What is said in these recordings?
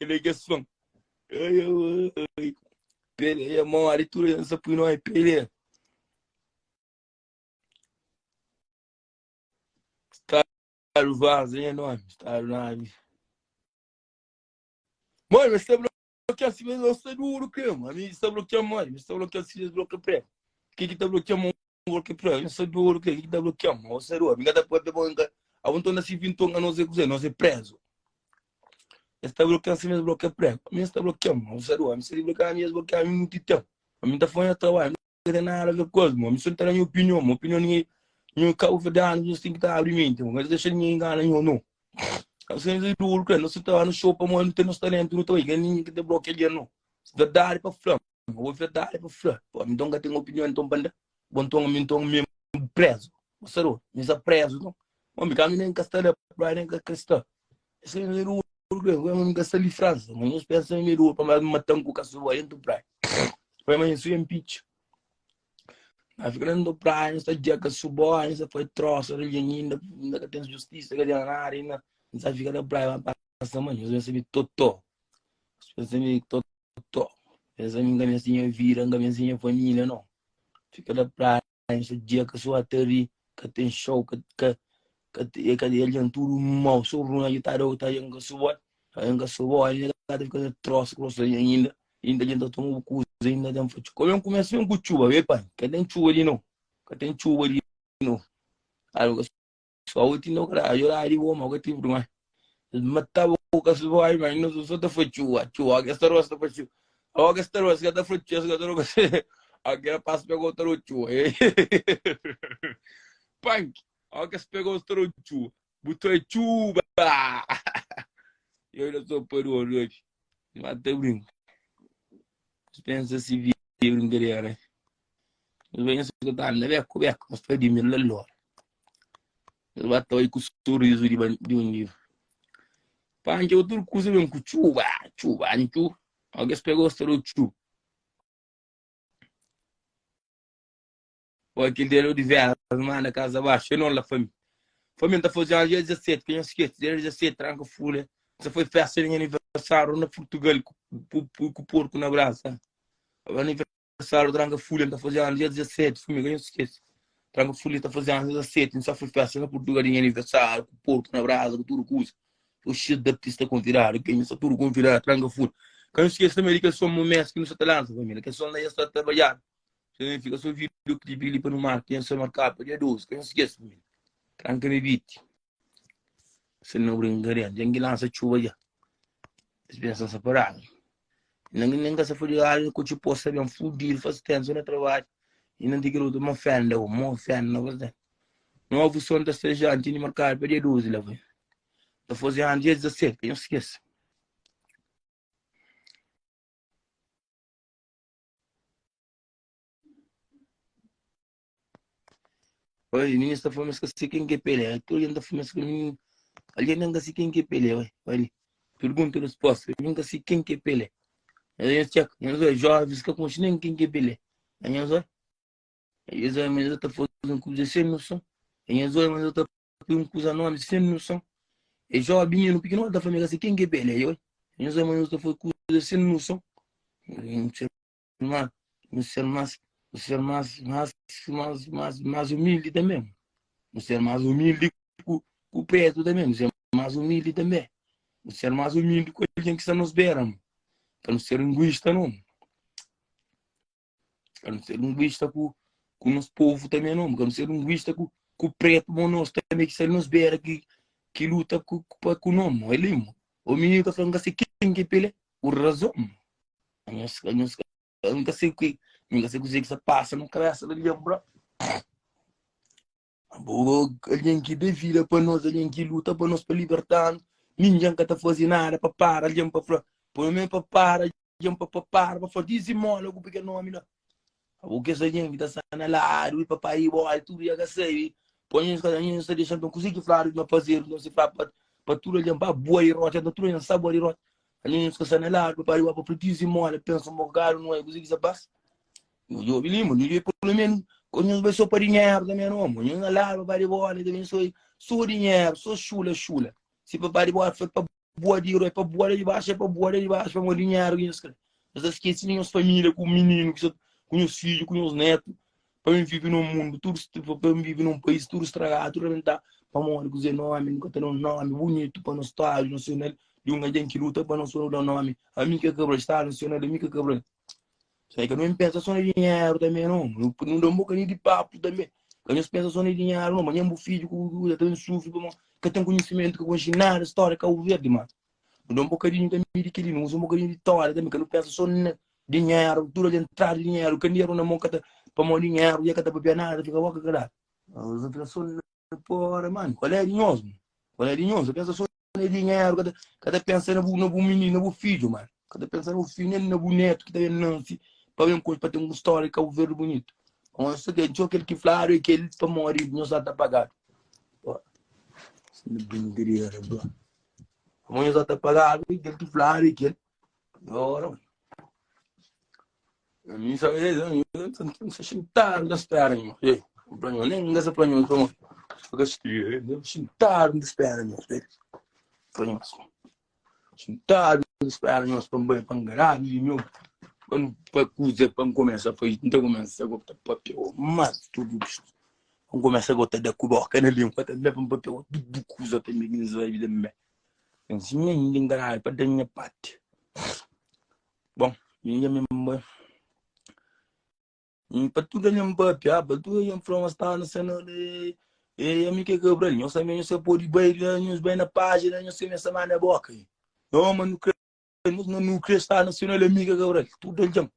Ele é kes fã. Ai, ai, ai. Pelé mori tudo essa pui nome Pelé. Estado vaza, é nome. Estado nave. Mano, mas está bloqueado se não está duro, que, mano. Está bloqueado, mano. Está bloqueado se desbloqueia pré. Que que tá bloqueando, mano? Bloqueia pré. Não está duro, que que tá bloqueando, mano? Você duro. Minha tá pode bom, a um tona se vintou, não sei o que, não sei preso. Está bloqueando se mesmo bloqueia pré. A minha está bloqueando, mano. Você duro. A minha está bloqueando, a minha bloqueando muito tempo. A minha tá falando trabalho. Não tem nada a ver com isso, mano. Isso não tem minha opinião, minha opinião ninguém, ninguém cabo-verdiano, você tem que estar abrindo mente, mano. Mas deixa ninguém enganar, não, não. Você é duro, cara. Nós tá no show para mano, não tem nosso talento, não tá aí, ninguém que te bloqueia, não. Verdade para flam, vou verdade para flam. Pô, então que tem opinião, então banda. Bom, então, então mesmo preso. Você não, me está preso, não. Homem, cá nem castelo, pra nem cristã. Esse é duro, cara. Eu não gasta ali França, mas nós pensamos em duro para mais matar com o cachorro aí dentro praia. Foi mas isso é pitch. Mas fica dentro praia, não está dia que subo, ainda foi troça, ali ainda, ainda que tem justiça, que tem nada, ainda, não sabe ficar na praia, vai passar, mano, eu penso em totó. Eu penso em totó. Penso em minha minha vida, minha minha família, não. Fica na praia, está dia que sua teri, que tem show, que que que que ele tudo mal, só ruim aí tá tá aí que subo, aí que subo, ainda tá ficando troça, grosso ainda. Ainda a gente toma coisa, ainda tem fazer. Como eu começo com chuva, vê, pai? Que tem chuva ali não. Que tem chuva ali não. Algo só o tino cara, eu lá ali vou, mas que tipo mais. Matava o que se vai, mas não só tá foi chuva, chuva, que esta roça foi chuva. Ó, que esta roça que tá foi chuva, que tá roça. Aquela passa pegou outro chuva. Punk, ó que se pegou outro chuva. Botou chuva. Eu ainda sou peru hoje. Mata brinco. Pensa se vi brincadeira. Mas bem, se eu tá na beco, beco, mas foi de mim lá lora. Eu bato aí com o sorriso de de um livro. Panque outro coisa mesmo com chuva, chuva, anchu. Alguém pegou o chuva. Ou aquele dele de vera, manda casa abaixo, eu não lá família. Família tá fazendo dia 17, que eu não esqueço, dia 17, tranca folha. Essa foi festa de aniversário na Portugal, com, com, com o porco na brasa. Aniversário, tranca folha, tá fazendo dia 17, família, eu não esqueço. Tranca folha tá fazendo 17, não só foi festa na Portugal de aniversário, com o porco na brasa, com tudo coisa. O cheio de artista convidado, quem está tudo convidado, tranca folha. Que eu não esqueço também que são momentos que não se lança, família, que são lá está a trabalhar. Significa só videoclipe ali para no mar, tem só marcar para dia 12, que eu não esqueço, família. Tranca me beat. Se não brincadeira, tem que lança chuva já. Pensa separado. Nem nem que se for de área que te possa bem fudido, faz tempo no trabalho. E não tem que lutar uma fenda, uma fenda, não faz Novo som da estagiante, tinha marcado para dia 12 lá, vai. Tá fazendo dia 17, que eu não esqueço. Olha, menino está falando que sei quem que é Pelé. Todo mundo está falando que menino. Ali não sei quem que é Pelé, ué. Olha, pergunta e resposta. Eu nunca sei quem que é Pelé. Eu check, eu sou jovens que conhecem nem quem que é Pelé. Eu sou. Eu sou, mas eu estou fazendo coisa sem noção. Eu sou, mas eu estou fazendo coisa nome sem noção. É jovem, menino pequeno da família, sei quem que é Pelé, eu. Eu sou, mas eu estou fazendo coisa sem noção. Mas, no ser mais, no ser mais, mais, mais, mais, mais humilde também. No ser mais humilde com, com o preto também. No ser mais humilde também. No ser mais humilde com alguém que está nos beira. Para não ser linguista, não. Para não ser linguista com, com o nosso povo também, não. Para não ser linguista com, com o preto, bom, nosso também, que está nos beira, que, que luta com, com, com o nome. Ele, o menino está falando assim, quem que é O razão. Nhos, nhos, eu nunca sei o que, nunca sei o que se passa na cabeça da minha bro. Bo, alguém que dê vida para nós, alguém que luta para nós para libertar, ninguém que tá fazendo nada para parar, alguém para falar, pelo menos para parar, alguém para parar, para falar, dizimola com pequeno nome lá. O que essa gente tá saindo lá, e papai, boy, tudo ia sair. Põe os caras, está deixando, não consegue falar, não fazer, não se fala para para tudo alguém para boa e rocha, tudo não sabe boa e rocha. Ali não se na lá, papai, para dizimola, pensa um bocado, não é, consegue se passa. Eu ouvi limo, eu pelo menos, quando eu sou para dinheiro também não, eu não lá, papai, bola, também sou, sou dinheiro, sou chula, chula. Se papai, bola, foi para. bua di é pa bua di baxu, é pa bua di baxu, pamodi dinheru ki nhos kre. Nhos ta skese di nhos família ku mininu ki sta ku nhos fidju, ku nhos netu, pa ben vive num mundu tudu, pa ben vive num país tudu stragadu, tudu rabentadu, pamodi kuzê? Nomi, nu ka ta da un nomi bunitu pa nos stadu nasional di un algen ki luta pa nos, pa nu da nomi Amílcar Cabral, stadu nasional di Amílcar Cabral. Sai ka nu pensa só na dinheru tanbê no. Nu nu da un bokadinhu di papu tanbê. Ka nhos pensa só na dinheru no. Manhan bu fidju ku ku ta ben sufri pamodi ka ten konhisimentu, ka konxe nada stória di Kabu Verdi, ma nu da un bokadinhu tanbê di kel-li, nu uza un bokadinhu di tória tanbê. Ka nu pensa só na dinheru, tudu algen tras di dinheru, kanderu na mon ka ta pamodi dinheru dja ka ta papia nada, ta fika boka kaladu. Nhos ta fika só na pora, mano. Kual é di nhos, mano? Kual é di nhos? Ta pensa só na dinheru, ka ta, ka ta pensa na bu, na bu mininu, na bu fidju, mano. Ka ta pensa na bu fidju, nem na bu netu ki ta ben nansi pa ben pa ten un stória di Kabu Verdi bunitu. Pamodi sa ten txeu kel ki fladu é kel pamodi nhos sa ta pagadu. Pô, brincadeira, bro. Pamodi nhos sa ta pagadu, kel ki fladu é kel. Ora, mano. Mi sa sa xintadu ta spera nho. Ei, pa nho nem nga sa pa nho pa pa xintadu ta spera nho. Pa nho. Xintadu ta spera nho pa bai pa ngaradu di nho. Pa pa kuza pa começa fa nta começa go ta papia mas tudo isto. Pa começa go ta da ku boca na língua também pa papia tudo kuza também que nsa vida também. Nsinha inda ngaradu pa da nha parte. Bon, mi dja mi bai. Mi pa tudu algen papia, pa tudu algen fla ma sta na sena de e ami ke Cabral. Nhos também nhos ka pode bai la, nhos bai na página, nhos começa manda boca aí. Não, mas não kre, nós não, não kre estar nacional amiga Cabral. Tudo algen.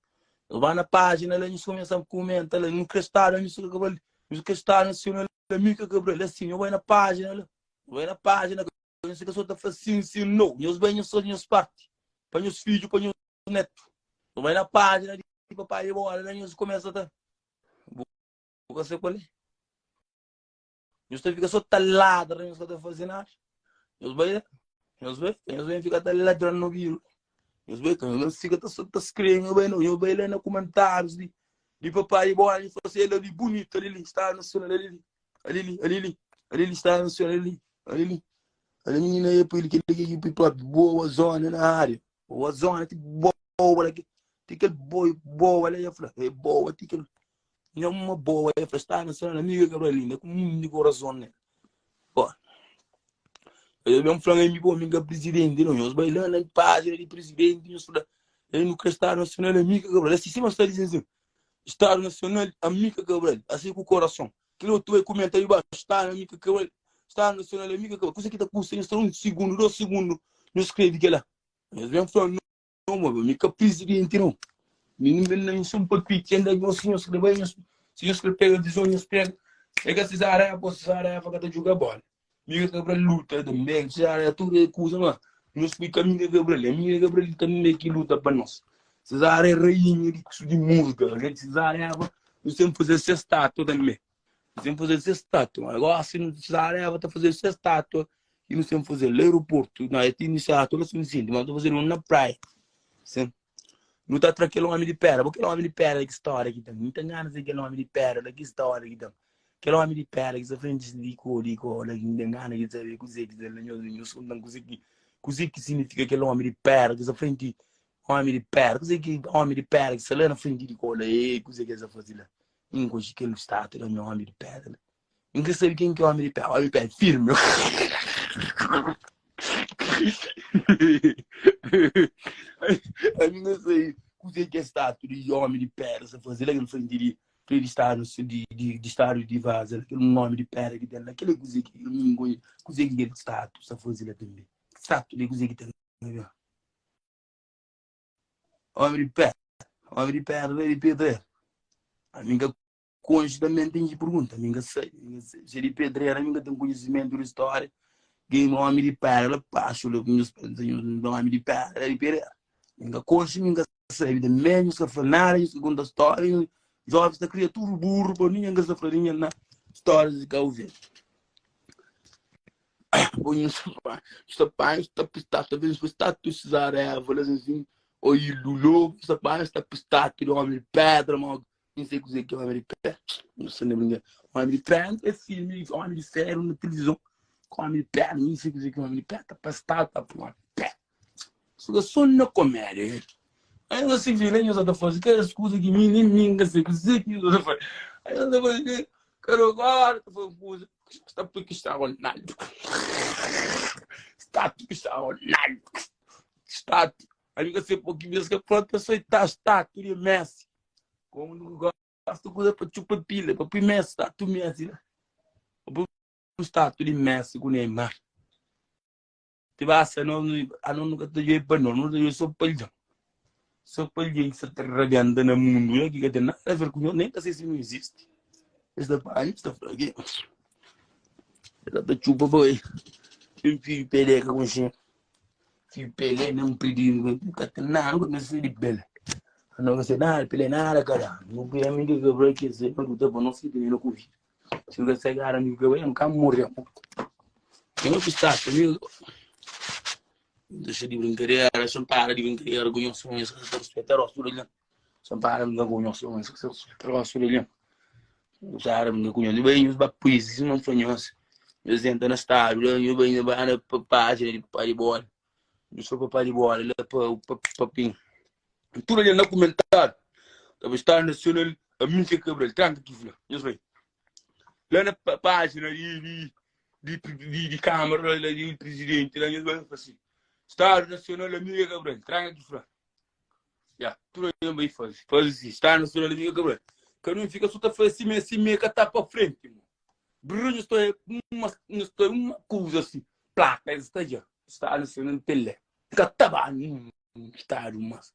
Nhos vai na página lá, nhos começa a comenta lá, não kre estar amiga Cabral. Nhos kre estar nacional amiga Cabral. Assim, nhos vai na página lá. Vai na página Nhos fika só ta fla sim, sim, no. Nhos bai nhos faze nhos parti. Pa nhos fidju, pa nhos netu. Nhos bai na página di papai di bola la nhos kumesa ta. Bu ka sai kual é. Nhos ta fika só ta ladra, nhos ka ta faze nada. Nhos bai la, nhos bai, nhos bai fika ta ladrando no biru. Nhos bai, nhos bai fika ta só ta skrebe, nhos bai, nhos bai la na kumentárius di di papai di bola, nhos fla assim, el ali bunitu, ali li, sta nasional, ali li, ali li, ali li, ali li, sta nasional, ali li. Ali li. Ali minina é pa ele kel ki ki próprio boa zona na área. Boa zona ti boa lá ti kel boi boa lá ia fla. É boa ti kel nha uma boa ia fla está na sala amiga Gabriel linda com um de coração né. Pô. Eu bem fla mi bom amiga presidente não, nós vai lá na página de presidente, nós fla, eu não quero estar nacional amiga Gabriel. Assim cima está dizendo assim, Estado Nacional Amílcar Cabral, assim com o coração. Kel otu bai kumenta li baxu, Stadu Amílcar Cabral, Stadu Nacional Amílcar Cabral. Kusa ki ta kusta nhos tra un sigundu, dos sigundu, nhos skrebe kela. Nhos ben fla, no, ma mi ka prizidenti no. Mi nu ben na nhos un palpiti, anda nhos, si nhos kre bai, nhos, si nhos kre pega vizon, nhos pega. É ka Cesária Évora, Cesária Évora ka ta juga bola. Amílcar Cabral luta tanbe, Cesária Évora tudu é kusa, ma nhos pui ka Amílcar Cabral, Amílcar Cabral tanbe ki luta pa nos. Cesária é rainha di di múzika, Cesária Évora nu ten faze se státua tanbe, nu ten faze se státua. Gosi Cesária Évora ta faze se státua i nu ten faze la aeroportu, na el tene státua la São Vicente, ma nu ta faze un na praia. Sin. Nu ta tra kel ómi di pédra. Bo kel ómi di pédra ki stória ki ten? Mi ten gana di kel ómi di pédra la ki stória ki ten? Kel ómi di pédra ki sta frenti di ko di ko la ki N ten gana di sabe kuzê ki sta la. Nhos nhos konta-m kuzê ki kuzê ki signifika kel ómi di pédra ki sta frenti ómi di pédra. Kuzê ki ómi di pédra ki sta la na frenti di ko la? Ei, kuzê ki el sta faze la? N konxe kel státua la, mi ómi di pédra la. N kre sabe ken ki é ómi di pé. Ómi di pé firmi. Ami n ka sabe kuzê ki é státua di ómi di pédra sa faze la kel frenti di frenti di stádu di di di stádu di Vaza la kel un ómi di pédra ki ten la. Kel é kuzê ki mi n konxe kuzê ki kel státua sa faze la tanbe. Státua di kuzê ki ten la. Ómi di pédra, ómi di pédra la di pedreru. Ami n ka Konxe tanbe N ten ki pergunta, mi N ka sabe, mi N ka sabe. Si é di pedrera, mi N ka ten konhisimentu di stória. Gen ómi di pédra la baxu la ku nhos pensa nhos ómi di pédra di pedrera. Mi N ka konxe, mi N ka sabe tanbe. Nhos ka fla nada, nhos ka konta stória. Jovens ta kria tudu burru pa ningen ka sa fla ningen na stórias di Kabu Verdi. Bo nhos sta panha, sta pistá, sta ben pistá tu Cesária Évora, assim, oi Lulô, sta panha, sta pistá tu ómi di pédra, ma N sei kuzê ki é Ómi di Pé. N sta na brinka. Ómi di Pé é filmi Ómi di Féru na tilivizon. Ómi di pé, mi sei kuzê ki ómi di pé ta pestadu ta pui ómi di pé. Suga so na komédia. Aí nhos ta fila, nhos ta faze kada kuza ki mi nem mi nka sei kuzê ki nhos ta faze. Aí nhos ta faze kada hora ta faze kuza. Sta pui Cristiano Ronaldo. Estátua Cristiano Ronaldo. Estátua. Aí nka sei po ki bes ka próprio pessoa tá estátua de Messi. Como não gosta kuza pa txupa pila, pa pui Messi, estátua Messi lá. Pa pui estátua de Messi ku Neymar. Ti basta nos, anos nu ka ta djobe pa nos, nu ta djobe so pa algen. So pa algen ki sta ta rabenta na mundu la, ki ka ten nada a ver ku nos, nen ka se si nu izisti. Es ta panha, es ta fla ki es ta ta txupa pa bai. Ten fidju Pelé ka konxe. Fidju Pelé nen predidu, ka ten nada, nu ka meste di Pelé. Nu ka se nada, Pelé nada ka da. Nu pui ami ki ka bra ki se, nu ta pa nos ki tene na ku vida. Si nu ka sai gara mi ka bai, nu ka morre. Eu que está comigo. Deixa de brincadeira, deixa para de brincadeira com os sonhos, que se respeita o rosto dele. Só para brincar com os sonhos, que se respeita o rosto dele. Usar brincar com os bem, os bapuis, não sonhos. Eu sento na estádio, eu bem na página de papai de bola. Eu sou papai de bola, lá para papim. Tudo ali na comentário. Tava estar nacional, a mim que Cabral, tranca que fla. Nhos bai. Lá na página de, de, de, de, de Câmara, lá de presidente, lá nhos bai assim. Estado Nacional, amiga Cabral, tranca que fla. Ya, tudo ali vai fazer. Faz assim, Estado Nacional, amiga Cabral. Que não fica só tá fazer assim, assim, meio que tá para frente, mano. Bruno, estou uma, estou uma coisa assim. Placa, está já. Estado Nacional, Pelé. Ka ta ba num stadu mas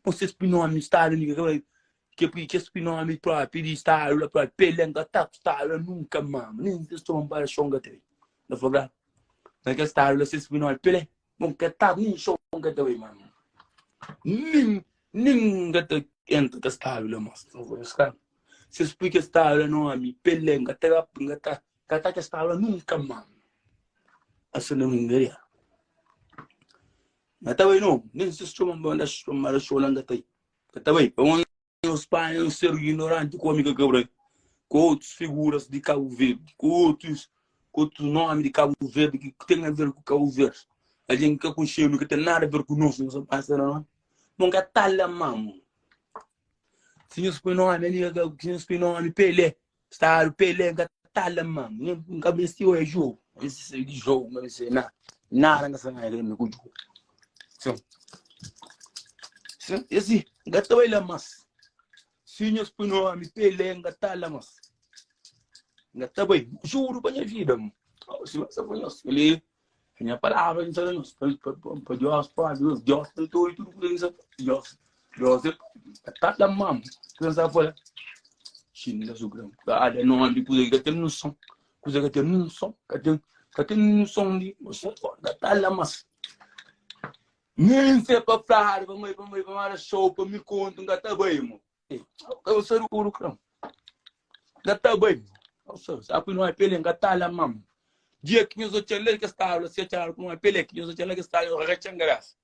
Vocês pui nomi stadu mi ka bai Ke pui kes pui nomi propi di stadu la propi Pelé nka ta stadu la nunka mama Nen ses txoma pa xon ka ta bai Na fla bra Na kel stadu la ses pui nomi Pelé Bon ka ta nin xon ka ta bai mama Nin nin nka ta entra kel stadu la mas Na fla bra Ses pui kel stadu la nomi Pelé nka ta nka ta nka ta kel stadu la nunka mama Asa na Hungaria. Nka ta bai no, nen si es txoma-m pa manda show la nka ta i. Nka ta bai, pamodi nos panha un ser ignoranti ku omi ka kabra, ku otus figuras di Kabu Verdi, ku otus ku otus nomi di Kabu Verdi ki ten a ver ku Kabu Verdi. Algen ki ka konxe-nu, ka ten nada a ver ku nos, nos pasa na nomi. Mon ka ta la mamu. Si nhos poi nomi ali, si nhos poi nomi Pelé, Stadu Pelé nka ta la mam nka mesti oia jogo nka mesti sabi di jogo nka mesti sabi nada nada nka sa nada mi ku jogo sim sim e si nka ta bai la mas si nhos pui nomi Pelé nka ta la mas nka ta bai juro pa nha vida si sa pa nhos keli Nha palavra N ta da nhos pa Dios pa Dios Dios ta tudu tudu kuza ki N sa Dios Dios é ka ta da mam kuza N sa fala Xinda su gran kada nomi di kuza ki ka ten noson kuza ka ten noson ka ten ka ten noson di ka ta la mas nen se pa fladu pa mai pa mai pa manda show pa mi kontu N ka ta bai mo Ka sa duru kram. Ka ta bai. Sa pui noi pele ka ta la mam. Dia ki nhos otxan la kes tabla, si atxadu ku noi pele ki nhos otxan la kes tabla, nhos ratxan kabesa.